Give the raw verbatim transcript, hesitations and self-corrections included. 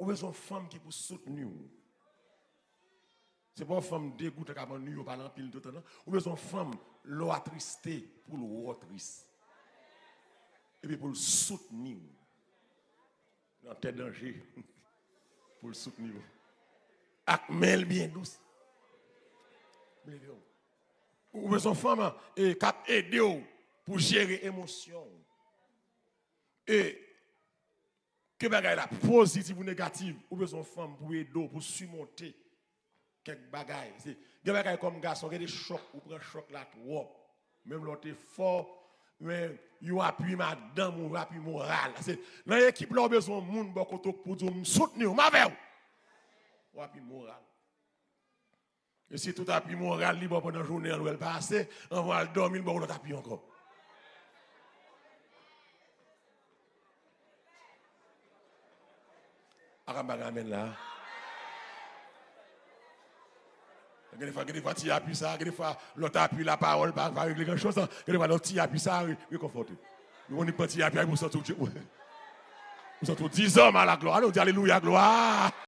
Ou bezwen yon fanm ki pou soutni w. Se pa yon fanm degoute k ap annuiye w, pale anpil tout tan, non. Ou bezwen yon fanm, lè w atriste, pou l wè w tris. Epi pou l soutni w. Nan tè danje. Pou l soutni w. Ak men l byen dous. Leve w. Ou bezwen yon fanm, e, k ap ede w pou jere emosyon w. E ke bagay la pozitif ou negatif, ou bezwen yon fanm pou ede w, pou simonte kèk bagay. Se, gen bagay kòm gason, gen de chòk, ou pran chòk la twòp. Menm lè w te fò, men yon apui madanm ou, yon apui moral. Se, nan ekip la, ou bezwen yon moun bò kote w pou di w, "M soutni w, m avè w." Yon apui moral. E si tout apui moral li ba w pandan jounen an, l wè l pa ase, anvan w al dòmi, l ba w lòt apui ankò. Ak m pa gen amèn la. Gen de fwa, gen de fwa ti apui sa, gen de fwa lòt apui la pawòl pa, pa regle gran choz, gen de fwa lòt ti apui sa re-, rekonfòte. Ou konn pran ti apui a, ou santi w, ou santi w dizòm a la glwa. Alò, di alelouya, glwa.